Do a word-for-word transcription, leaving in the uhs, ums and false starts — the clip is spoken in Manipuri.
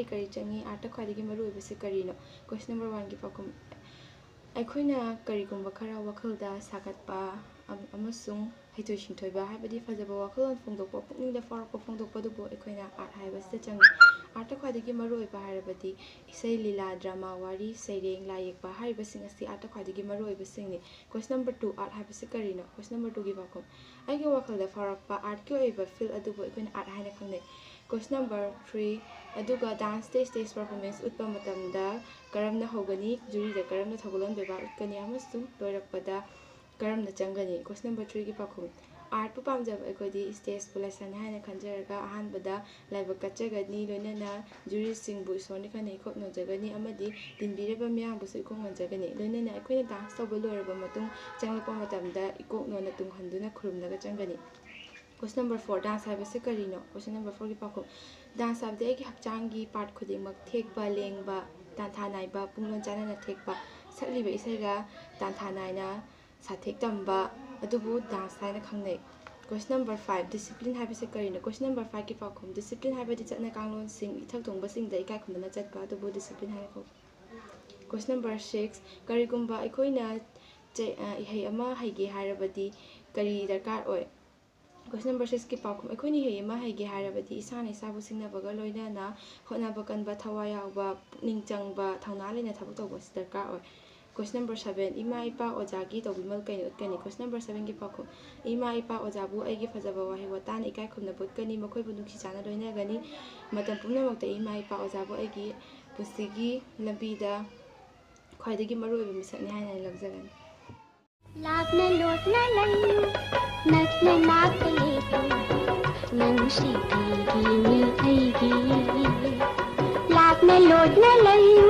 ꯀꯔꯤ ꯆꯪꯉꯤ? ꯑꯥꯔꯠꯇ ꯈ꯭ꯋꯥꯏꯗꯒꯤ ꯃꯔꯨ ꯑꯣꯏꯕꯁꯤ ꯀꯔꯤꯅꯣ? Question number one ꯒꯤ ꯄꯥꯎꯈꯨꯝ, ꯑꯩꯈꯣꯏꯅ ꯀꯔꯤꯒꯨꯝꯕ ꯈꯔ ꯋꯥꯈꯜꯗ ꯁꯥꯒꯠꯄ ꯑꯃꯁꯨꯡ ꯍꯩꯊꯣꯏ ꯁꯤꯡꯊꯣꯏꯕ, ꯍꯥꯏꯕꯗꯤ ꯐꯖꯕ ꯋꯥꯈꯜꯂꯣꯟ ꯐꯣꯡꯗꯣꯛꯄ, ꯄꯨꯛꯅꯤꯡꯗ ꯐꯥꯎꯔꯛꯄ ꯐꯣꯡꯗꯣꯛꯄ ꯑꯗꯨꯕꯨ ꯑꯩꯈꯣꯏꯅ ꯑꯥꯔꯠ ꯍꯥꯏꯕꯁꯤꯗ ꯆꯪꯉꯤ꯫ ꯑꯥꯔꯠꯇ ꯈ꯭ꯋꯥꯏꯗꯒꯤ ꯃꯔꯨꯑꯣꯏꯕ ꯍꯥꯏꯔꯕꯗꯤ ꯏꯁꯩ, ꯂꯤꯂꯥ, ꯗ꯭ꯔꯃꯥ, ꯋꯥꯔꯤ, ꯁꯩꯔꯦꯡ, ꯂꯥꯏ ꯌꯦꯛꯄ ꯍꯥꯏꯔꯤꯕꯁꯤꯡ ꯑꯁꯤ ꯑꯥꯔꯠꯇ ꯈ꯭ꯋꯥꯏꯗꯒꯤ ꯃꯔꯨꯑꯣꯏꯕꯁꯤꯡꯅꯤ꯫ Question number two, ꯑꯥꯔꯠ ꯍꯥꯏꯕꯁꯤ ꯀꯔꯤꯅꯣ? Question number two ꯒꯤ ꯄꯥꯎꯈꯨꯝ, ꯑꯩꯒꯤ ꯋꯥꯈꯜꯗ ꯐꯥꯎꯔꯛꯄ ꯑꯥꯔꯠꯀꯤ ꯑꯣꯏꯕ ꯐꯤꯜ ꯑꯗꯨꯕꯨ ꯑꯩꯈꯣꯏꯅ ꯑꯥꯔꯠ ꯍꯥꯏꯅ ꯈꯪꯅꯩ꯫ Question number three, ꯑꯗꯨꯒ ꯗꯥꯟꯁꯇ ꯁ꯭ꯇꯦꯖ ꯄꯔꯐꯣꯔꯃꯦꯟꯁ ꯎꯠꯄ ꯃꯇꯝꯗ ꯀꯔꯝꯅ ꯍꯧꯒꯅꯤ? ꯖꯨꯔꯤꯗ ꯀꯔꯝꯅ ꯊꯧꯒꯜꯂꯣꯟ ꯕꯦꯕꯥꯔ ꯎꯠꯀꯅꯤ? ꯑꯃꯁꯨꯡ ꯂꯣꯏꯔꯛꯄꯗ ꯀꯔꯝꯅ ꯆꯪꯒꯅꯤ? Question number three ꯒꯤ ꯄꯥꯎꯈꯨꯝ, ꯑꯥꯔꯠꯄꯨ ꯄꯥꯝꯖꯕ ꯑꯩꯈꯣꯏꯗꯤ ꯁ꯭ꯇꯦꯖꯄꯨ ꯂꯥꯏꯁꯪꯅꯤ ꯍꯥꯏꯅ ꯈꯟꯖꯔꯒ ꯑꯍꯥꯟꯕꯗ ꯂꯥꯏꯕꯛ ꯀꯠꯆꯒꯅꯤ, ꯂꯣꯏꯅꯅ ꯖꯨꯔꯤꯁꯤꯡꯕꯨ ꯏꯁꯣꯔꯅꯤ ꯈꯟꯅ ꯏꯀꯣꯛ ꯅꯣꯖꯒꯅꯤ ꯑꯃꯗꯤ ꯇꯤꯟꯕꯤꯔꯤꯕ ꯃꯤꯌꯥꯝꯕꯨꯁꯨ ꯏꯀꯣꯛ ꯅꯣꯖꯒꯅꯤ꯫ ꯂꯣꯏꯅꯅ ꯑꯩꯈꯣꯏꯅ ꯗꯥꯟꯁ ꯇꯧꯕ ꯂꯣꯏꯔꯕ ꯃꯇꯨꯡ ꯆꯪꯂꯛꯄ ꯃꯇꯝꯗ ꯏꯀꯣꯛ ꯅꯣꯟꯅ ꯇꯨꯡ ꯍꯟꯗꯨꯅ ꯈꯨꯔꯨꯝꯂꯒ ꯆꯪꯒꯅꯤ꯫ Question number four, ꯗꯥꯟꯁ ꯍꯥꯏꯕꯁꯤ ꯀꯔꯤꯅꯣ? Question number four ꯒꯤ ꯄꯥꯎꯈꯨꯝ, ꯗꯥꯟꯁ ꯍꯥꯏꯕꯗꯤ ꯑꯩꯒꯤ ꯍꯛꯆꯥꯡꯒꯤ ꯄꯥꯔꯠ ꯈꯨꯗꯤꯡꯃꯛ ꯊꯦꯛꯄ, ꯂꯦꯡꯕ, ꯇꯥꯟꯊꯥ ꯅꯥꯏꯕ, ꯄꯨꯡꯂꯣꯟ ꯆꯥꯟꯅꯅ ꯊꯦꯛꯄ, ꯁꯛꯂꯤꯕ ꯏꯁꯩꯒ ꯇꯥꯟꯊꯥ ꯅꯥꯏꯅ ꯁꯥꯊꯦꯛ ꯇꯝꯕ ꯑꯗꯨꯕꯨ ꯗꯥꯟꯁ ꯍꯥꯏꯅ ꯈꯪꯅꯩ꯫ Question number five, ꯗꯤꯁꯤꯄ꯭ꯂꯤꯟ ꯍꯥꯏꯕꯁꯤ ꯀꯔꯤꯅꯣ? Question number five ꯒꯤ ꯄꯥꯎꯈꯨꯝ, ꯗꯤꯁꯤꯄ꯭ꯂꯤꯟ ꯍꯥꯏꯕꯗꯤ ꯆꯠꯅ ꯀꯥꯡꯂꯣꯟꯁꯤꯡ, ꯏꯊꯛ ꯊꯣꯡꯕꯁꯤꯡꯗ ꯏꯀꯥꯏ ꯈꯨꯝꯅꯅ ꯆꯠꯄ ꯑꯗꯨꯕꯨ ꯗꯤꯁꯤꯄ꯭ꯂꯤꯟ ꯍꯥꯏꯅ ꯀꯧꯏ꯫ Question number six, ꯀꯔꯤꯒꯨꯝꯕ ꯑꯩꯈꯣꯏꯅ ꯆꯩ-, ꯑ, ꯏꯍꯩ ꯑꯃ ꯍꯩꯒꯦ ꯍꯥꯏꯔꯕꯗꯤ ꯀꯔꯤ ꯗꯔꯀꯥꯔ ꯑꯣꯏ? Question number six ꯀꯤ ꯄꯥꯎꯈꯨꯝ, ꯑꯩꯈꯣꯏꯅ ꯏꯍꯩ ꯑꯃ ꯍꯩꯒꯦ ꯍꯥꯏꯔꯕꯗꯤ ꯏꯁꯥꯅ ꯏꯁꯥꯕꯨ ꯁꯤꯡꯅꯕꯒ ꯂꯣꯏꯅꯅ ꯍꯣꯠꯅꯕ ꯀꯟꯕ, ꯊꯋꯥꯏ ꯌꯥꯎꯕ, ꯄꯨꯛꯅꯤꯡ ꯆꯪꯕ, ꯊꯧꯅꯥ ꯂꯩꯅ ꯊꯕꯛ ꯇꯧꯕ ꯑꯁꯤ ꯗꯔꯀꯥꯔ ꯑꯣꯏ꯫ Question number seven, ꯏꯃꯥ ꯏꯄꯥ ꯑꯣꯖꯥꯒꯤ ꯇꯧꯕꯤꯃꯜ ꯀꯩꯅ ꯎꯠꯀꯅꯤ? Question number seven ꯒꯤ ꯄꯥꯎꯈꯨꯝ, ꯏꯃꯥ ꯏꯄꯥ ꯑꯣꯖꯥꯕꯨ ꯑꯩꯒꯤ ꯐꯖꯕ ꯋꯥꯍꯩ ꯋꯥꯇꯥꯅ ꯏꯀꯥꯏ ꯈꯨꯝꯅꯕ ꯎꯠꯀꯅꯤ, ꯃꯈꯣꯏꯕꯨ ꯅꯨꯡꯁꯤ ꯆꯥꯟꯅ ꯂꯣꯏꯅꯒꯅꯤ꯫ ꯃꯇꯝ ꯄꯨꯝꯅꯃꯛꯇ ꯏꯃꯥ ꯏꯄꯥ ꯑꯣꯖꯥꯕꯨ ꯑꯩꯒꯤ ꯄꯨꯟꯁꯤꯒꯤ ꯂꯝꯕꯤꯗ ꯈ꯭ꯋꯥꯏꯗꯒꯤ ꯃꯔꯨꯑꯣꯏꯕ ꯃꯤꯁꯛꯅꯤ ꯍꯥꯏꯅ ꯑꯩ ꯂꯧꯖꯒꯅꯤ꯫ ꯂꯥꯞꯅ ꯂꯣꯠꯅ ꯂꯩꯌꯨ, ꯅꯛꯅ ꯂꯥꯞꯄ ꯂꯦꯞꯄꯨ, ꯅꯪꯁꯤ ꯑꯩꯒꯤꯅꯤ ꯑꯩꯒꯤ꯫ ꯂꯥꯞꯅ ꯂꯣꯠꯅ ꯂꯩꯌꯨ,